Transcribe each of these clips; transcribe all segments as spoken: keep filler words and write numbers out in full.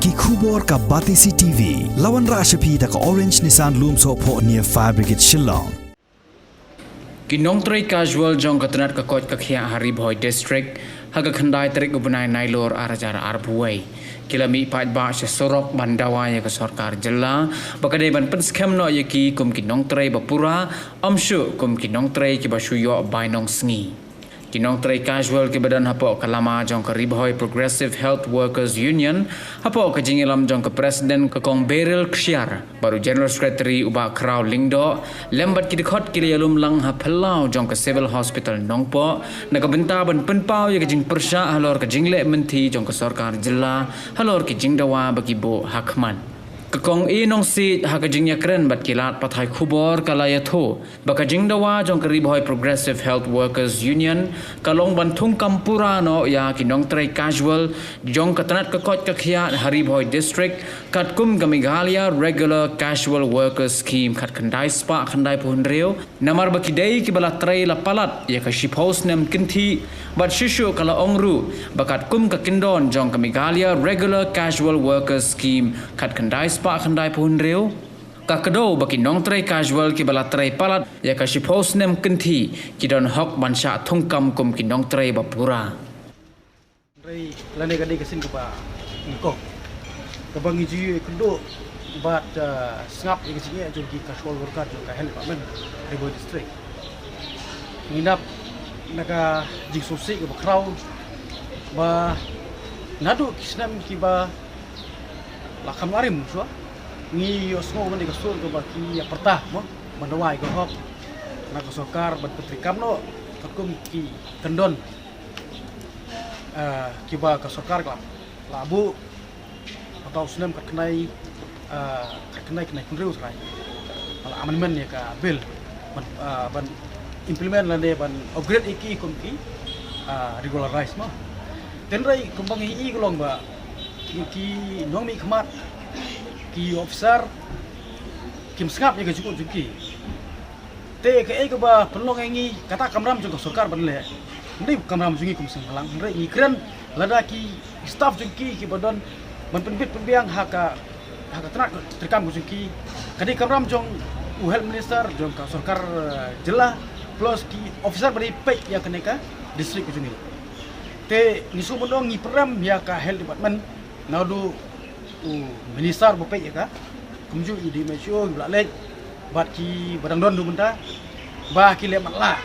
Ki khubor ka Batesi T V. La wanrah sha phi da ka Orange Nissan Lumsohphoh near Fire Brigade Shillong. Ki nongtrei casual jong ka tnat ka koit ka khiah ha Ri Bhoi District ha ka khyndai tarik u bnai Nailur ar hajar arphew wei ki la mih paidbah sha surok ban dawa ïa ka sorkar jylla ba ka dei ban pynskhem noh ïa ki kum ki nongtrei ba pura, ym shuh kum ki nongtrei kiba shu ïoh bai nongsngi. Ki nongtrei casual kiba don hapoh ka lama jong ka Ri Bhoi Progressive Health Workers Union, hapoh ka jingïalam jong ka President ka Kong Beryl Kshiar bad u General Secretary u Bah Khraw Lyngdoh, lem bad ki dkhot ki la ïalum lang ha phyllaw jong ka Civil Hospital Nongpoh na ka bynta ban pynpaw ïa ka jingpyrshah halor ka jingleh mynthi jong ka sorkar jylla halor ki jingdawa ba ki buh ha khmat. Ka Kong E Nongsiej ha ka jingïakren bad ki lad pathai khubor ka la ïathuh ba ka jingdawa jong ka Ri Bhoi Progressive Health Workers Union ka long ban thungkam pura noh ïa ki nongtrei casual jong ka tnat ka koit ka khiah ha Ri Bhoi District katkum ka Meghalaya Regular Casual Workers Scheme khatkhyndai spah khyndaiphew hynriew, namar ba ki dei kiba la trei la palat ïa ka shiphew snem kynthih, bad shuh shuh ka la ong ruh ba katkum ka kyndon jong ka Meghalaya Regular Casual Workers Scheme khatkhyndai spah khyndaiphew hynriew, ka kdew ba ki nongtrei casual kiba la trei palat ïa ka shiphew snem kynthih ki don hok ban shah thungkam kum ki nongtrei ba pura. Hynrei lane ka dei ka sien kaba nyngkong kaba ngi ju ïakynduh bad, ah, sngap ïa ka jingeh jong ki casual worker jong ka Health Department Ri Bhoi District. Ngi nap na ka jingsngewsih kaba khraw ba naduh ki snem kiba la kham la rim shuwa ngi ïohsngew kane ka sur kaba ki ïa pyrta mo ban dawa ïa ka hok na ka sorkar ban pyntreikam noh katkum ki kyndon, eh, kiba ka sorkar ka la buh ha u snem khatkhyndai, eh, khatkhyndai khyndai phew hynriew trai. Ka la amendment ïa ka bill ban, eh, ban implement lane ban upgrade ïa ki kum ki, eh, regularize mo. Hynrei kumba ngi i ka long ba ki, ki nongmihkhmat, ki officer kim sngap ïa ka jingmut jong ki. Te kaei kaba pynlong ïa ngi, kata kamram jong ka sorkar ban leh, ym dei kamram jong ngi kum seng bhalang. Hynrei ngi kren lada ki staff jong ki kiba don ban pynbit pynbiang ha ka, ha ka tnat treikam ka jong ki, ka dei kamram jong u health minister jong ka sorkar, eh, jylla, plus ki officer ba dei peit ïa kane ka district ka jong ngi. Te ngi sngewbha ngi pynrem ïa ka health department naduh u minister ba peit ïa ka, kumjuh u D M H O, u Blahlein bad kiba dang don ruh mynta ba ki leh matlah.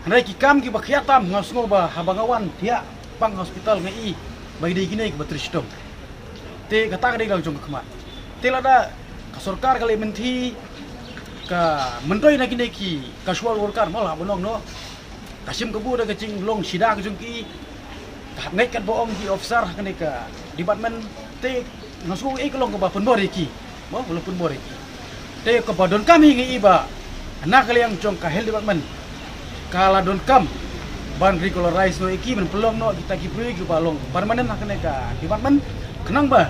Hynrei ki kam kiba khia tam nga sngew ba haba nga wan thiah pang hospital nga i ba ki dei kine kiba trei shitom. Te kata ka dei ka jong ka khmat. Te lada ka sorkar ka leh mynthi ka myntoi na kine ki casual worker mo la ba nong noh. Ka shim kabu da ka jinglong shida ka jong ki, ka hap ngeit katba ong ki officer ha kane ka department, te nga sngew ei ka long kaba pynbor ïa ki. Mo, ka long pynbor ïa ki. Te kaba donkam hi nga i ba na ka liang jong ka health department ka la donkam ban regularize noh ïa ki, ban pynlong noh kita ki briew kiba long permanent ha kane ka department, khnang ba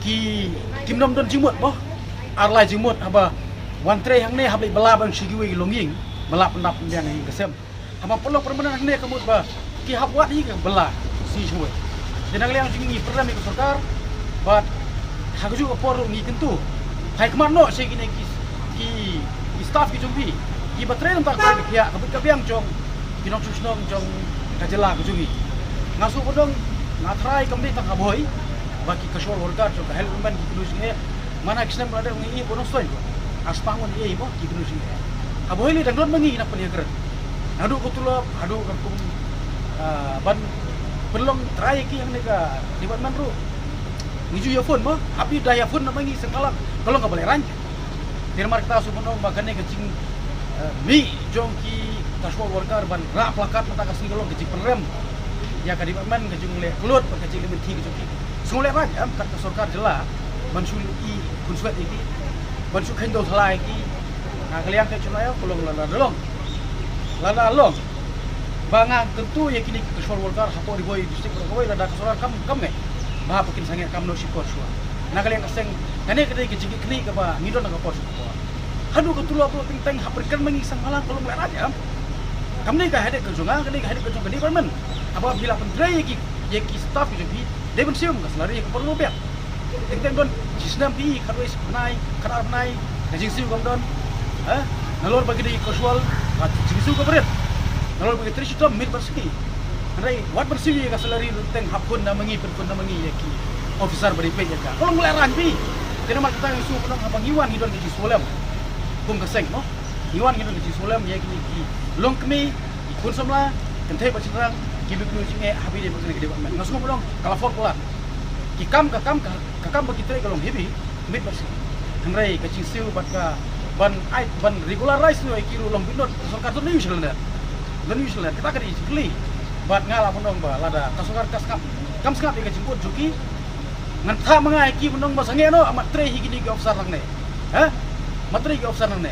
ki, kim nym don jingmut mo. Ar lai jingmut haba wan trei hangne hap leit bylla ban sha kiwei ki longïing, ba la pyndap pynbiang ïing ka sem. Haba pynlong permanent hangne ka mut ba ki hap wad hi ka bylla shi shuwe. Te na ka liang jong ngi pyrshang ïa ka sorkar bad ha kajuh ka por ruh ngi kyntu. Hai khmat noh sha kine ki, ki, ki staff ki jong phi kiba trei nangta ka ka biang jong ki nongshong shnong jong ka jylla ka jong ngi. Nga shu pynlong nga tharai kam dei tang ka Bhoi ba ki casual worker jong ka health department ki kynduh jingeh. Mana ki snem ba la dep ngi i ba nongstoiñ ko. Aspang ngi i mo ki kynduh jingeh. Ka Bhoi lei dang don ma ngi na pynïakren. Naduh ka tulop, haduh ka kum, ah, ban pynlong trai ki hangne ka department ruh. Ngi ju ïa phone mo, haba da ïa phone na ma ngi seng ka long, ka long kaba lehraiñ. Te namar kata shu pynlong ba kane ka jing, eh, mih jong ki casual worker ban rah plakat mynta ka sngi ka long ka jingpynrem ïa ka department, ka jingleh khlot bad ka jingleh mynthi ka jong ki. Shu lehraiñ em kat ka sorkar jylla ban shu i khunswet ïa ki, ban shu kheiñ dewthala ïa ki. Na ka liang ka jong ngi ka long lada long, lada long ba nga kyntu ïa kine ki casual worker hapoh Ri Bhoi district baroh kawei, lada ka sorkar kam, kam ngeit ba hap kin sangeh kam noh shipor shuwa. Na ka liang ka seng kane ka dei ka jingkitkhlieh kaba ngi don na ka por sha ka por. Haduh ka tulop ruh teng teng hap pyrkhat ma ngi seng bhalang ka long lehraiñ em. Kam dei ka headache ka jong nga, ka dei ka headache ka jong ka department. Haba phi la pyntrei ïa ki, ïa ki staff ki jong phi, dei ban shim ka salary ka por ruh biang. Teng teng don shi snem phi, khatwei bnai, khatar bnai, ka jingsiew kam don. Ha? Nalor ba ki dei casual, ka jingsiew ka barit. Nalor ba ki trei shitom, miet bad sngi. Hynrei wat ban siew ïa ka salary ruh teng hap khun na ma ngi, pynkhun na ma ngi ïa ki officer ba dei peit ïa ka. Ka long lehrain phi. Te namar kata ngi shu pynlong haba ngi wan ngi don ka jingsngewlem. Kum ka seng mo. Ngi wan ngi don ka jingsngewlem ïa kine ki longkmie, ki khun samla, kynthei bad shynrang, kiba kynnoh jingeh ha ba ïadei bad kane ka department. Nga sngewbha ban ong ka la four palat. Ki kam ka kam ka, ka kam ba ki trei ka long heavy, miet bad sngi. Hynrei ka jingsiew bad ka ban ai ban regularize noh ïa ki ruh long bit not, ka sorkar don ïa u shalyndet. Don ïa u shalyndet. Kata ka dei jingkylli. Bad nga la ban ong ba lada ka sorkar ka sngap, kam sngap ïa ka jingkut jong ki, ngan tha ma nga ïa ki ban ong ba sangeh noh, mat trei hi kine ki officer nangne. Ha? Mat trei ki officer nangne.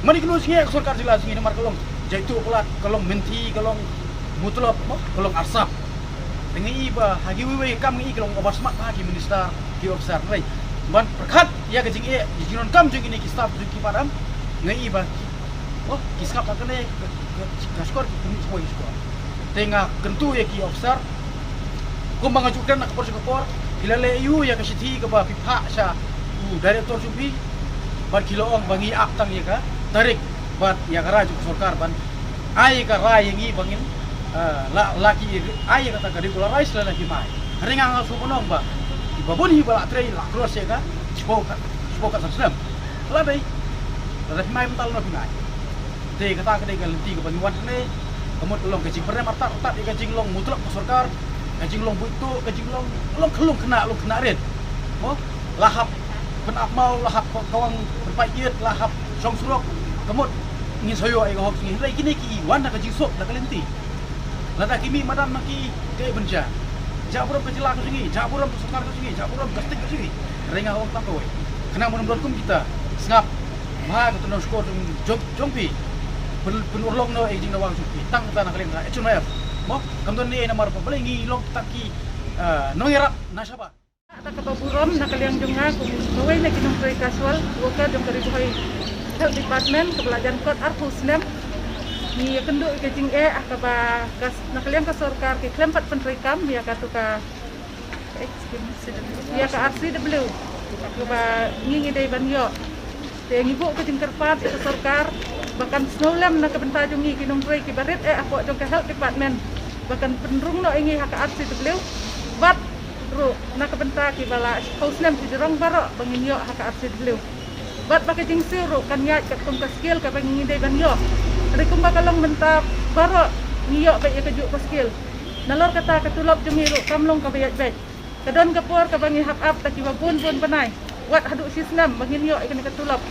Mane kynnoh jingeh ka sorkar jylla jong ngi namar ka long jaituh palat, ka long mynthi, ka long mutlop, mo, ka long arsap. Te ngi i ba ha kiwei wei kam ngi i ka long oversmart ha ki minister, ki officer. Hynrei ban pyrkhat ïa ka jingeh, ïa ka jingdonkam jong kine ki staff jong ki pat, ngi i ba ki, oh, ki sngap ha kane ka, ka, ka shkor, ki kynnoh shkor, ki shkor. Te nga kyntu ïa ki officer, kumba nga ju kren na ka por sha ka por, phi la leh ïa u ïa ka shithi kaba phi phah sha u director jong phi, bad ki la ong ba ngi ap tang ïa ka tarik bad ïa ka rai jong ka sorkar ban ai ka rai ïa ngi ba ngin, eh, la, la ki ai ïa kata ka regularize lane phi mai. Hynrei nga nga shu ban ong ba kiba bun hi ba la trei la cross ïa ka shiphew ka, shiphew ka san snem. La dei, lada phi mai mynta lano phi mai. Te kata ka dei ka lynti kaba ngi wan hangne. Ka mut ka long ka jingpyrem artat artat ïa ka jinglong mutlop ka sorkar, ka jinglong buit tuh, ka jinglong long khyllung khynnah, long khynnah rit. Mo, la hap pynap maw, la hap kawang pynpait ïit, la hap shong surok. Ka mut ngin sa ïoh ïa ka hok jong ngi. Hynrei kine ki wan da ka jingsuk, da ka lynti. Lada ki mih madan ma ki, te bynja. Jah burom ka jylla ka jong ngi, jah burom ka sorkar ka jong ngi, jah burom ka state ka jong ngi. Hynrei nga ong tang kawei. Khnang ban ym don kum kita, sngap bha ka tnong shkor jong, jong, jong phi. Pyn, pynurlong noh ïa ka jingdawa jong phi. Tang kata na ka liang ka action wave. Mo, kam don ne namar ba balei ngi long tang ki, ah, nongïarap na shabar. Da kaba burom na ka liang jong nga kum kawei na ki nongtrei casual worker jong ka Ri Bhoi Health Department kaba la jan kot arphew snem. Ngi ïakynduh ïa ka jingeh ha kaba ka, na ka liang ka sorkar ki khlem pat pyntreikam ïa katu ka, eh, ïa ka R C W kaba ngi ngi dei ban ïoh. Te ngi buh ka jingkyrpad ïa ka sorkar ba kan sngewlem na ka bynta jong ngi ki nongtrei kiba rit eh hapoh jong ka health department ba kan pynrung noh ïa ngi ha ka R C W. Bad ruh na ka bynta kiba la shiphew snem shi jrong baroh ba ngin ïoh ha ka R C W. Bad ba ka jingsiew ruh kan ïaid katkum ka skill kaba ngi dei ban ïoh. Hynrei kumba ka long mynta baroh ngi ïoh beit ïa kajuh ka skill. Nalor kata ka tulop jong ngi ruh kam long kaba ïaid beit. Ka don ka por kaba ngi hap ap da kiba bun bun bnai, wat haduh shi snem ba ngin ïoh ïa kane ka tulop.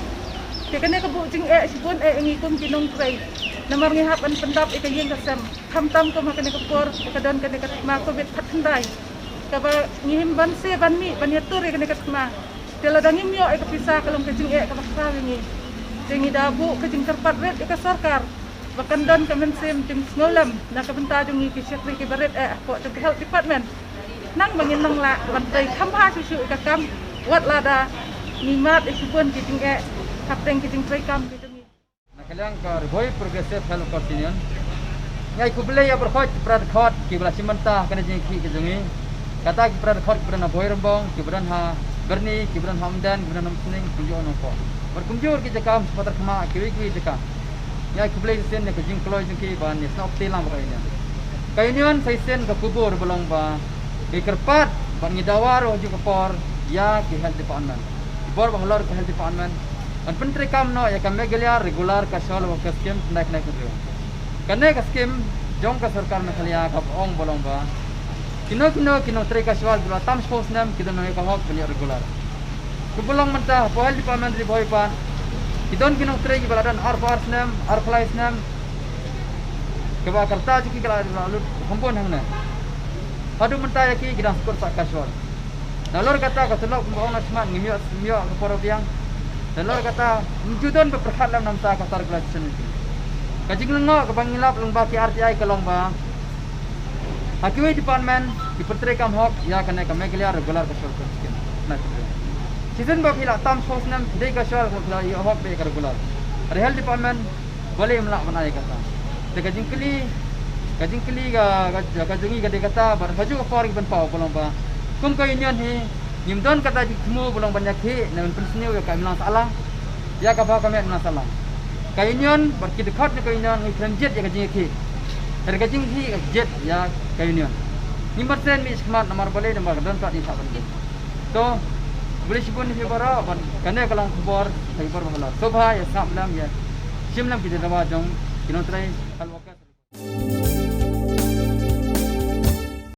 Te kane ka buh jingeh shibun eh ïa ngi kum ki nongtrei. Namar ngi hap ban pyndap ïa ka ïing ka sem. Khamtam kum ha kane ka por ba ka don kane ka thma covid khatkhyndai, kaba ngi him ban siew ban mih ban ïatur ïa kane ka thma. Te lada ngim ïoh ïa ka pisa ka long ka jingeh kaba khraw ïa ngi. Te ngi da buh ka jingkyrpad rit ïa ka sorkar ba kan don ka mynsiem jingsngewlem na ka bynta jong ngi ki shakri kiba rit eh hapoh jong ka health department. Khnang ba ngin nang lah ban trei kham bha shuh shuh ïa ka kam, wat lada ngi mad ïa shibun ki jingeh hapdeng ki jingtrei kam ki jong ngi. Na ka liang ka Ri Bhoi Progressive Health Workers Union, ngi ai khublei ïa baroh ki para dkhot kiba la shim bynta ha kane ka jingïakhih ka jong ngi. Kata ki para dkhot kiba don ha Bhoirymbong, kiba don ha Byrni, kiba don ha Umden, kiba don ha Umsning, kumjuh ha Nongpoh, bad kumjuh ki jaka ha Syiemlieh, kiwei kiwei jaka. Ngi ai khublei shisien ïa ka jingkloi jong ki ban ïasnoh kti lang bad ka union. Ka union sa shisien ka kubur ba long ba ngi kyrpad bad ngi dawa ruh ha kajuh ka por ïa ki health department, ki bor ba halor ka health department, ban pyntreikam noh ïa ka Meghalaya Regular Casual Worker Scheme khyndai khyndai khyndai. Kane ka skim jong ka sorkar Meghalaya kaba ong ba long ba kino kino ki nongtrei casual kiba la tam shiphew snem ki don ïa ka hok ban ïoh regular. Kumba long mynta hapoh health department Ri Bhoi pat, ki don ki nongtrei kiba la don arphew ar snem, arphew lai snem, kaba ka rta jong ki ka la lut kham bun hangne. Haduh mynta ïa ki ki dang sngewsih sa casual. Nalor kata ka tulop kumba ong na shakhmat ngim ïoh, ngim ïoh ka por ba biang. Nalor kata ngim ju don ba pyrkhat lem na bynta kata ka regular session meeting. Ka jinglyngngoh kaba ngi lap lyngba ki R T I ka long ba ha kiwei department ki pyntreikam hok ïa kane ka Meghalaya Regular Casual Worker Scheme. Na ki shisien ba phi la tam shiphew snem phi dei casual, phi la ïoh hok beit ïa ka regular. Hynrei health department balei ym lah ban ai kata. Te ka jingkylli, ka jingkylli ka, ka, ka jong ngi ka dei kata, bad kajuh ka por ki pynpaw ba long ba Kum ka union hi, ngim don kata jingthmu ba long ban ïakhih ne ban pynsniew ïa ka imlang sahlang, ïa ka bha ka miat imlang sahlang. Ka union bad ki dkhot jong ka union ngi kren jied ïa ka jingïakhih. Hynrei ka jingïakhih ka jied ïa ka union. Ngim pat sngewthuh shakhmat namar balei, namar ka don pat ïa ka ban. To, khublei shibun ïa phi baroh bad kane ka long khubor ha ki por ba halor. Sngewbha ïa sngap lem, ïa shim lem ki jingrwai jong ki nongtrei health worker.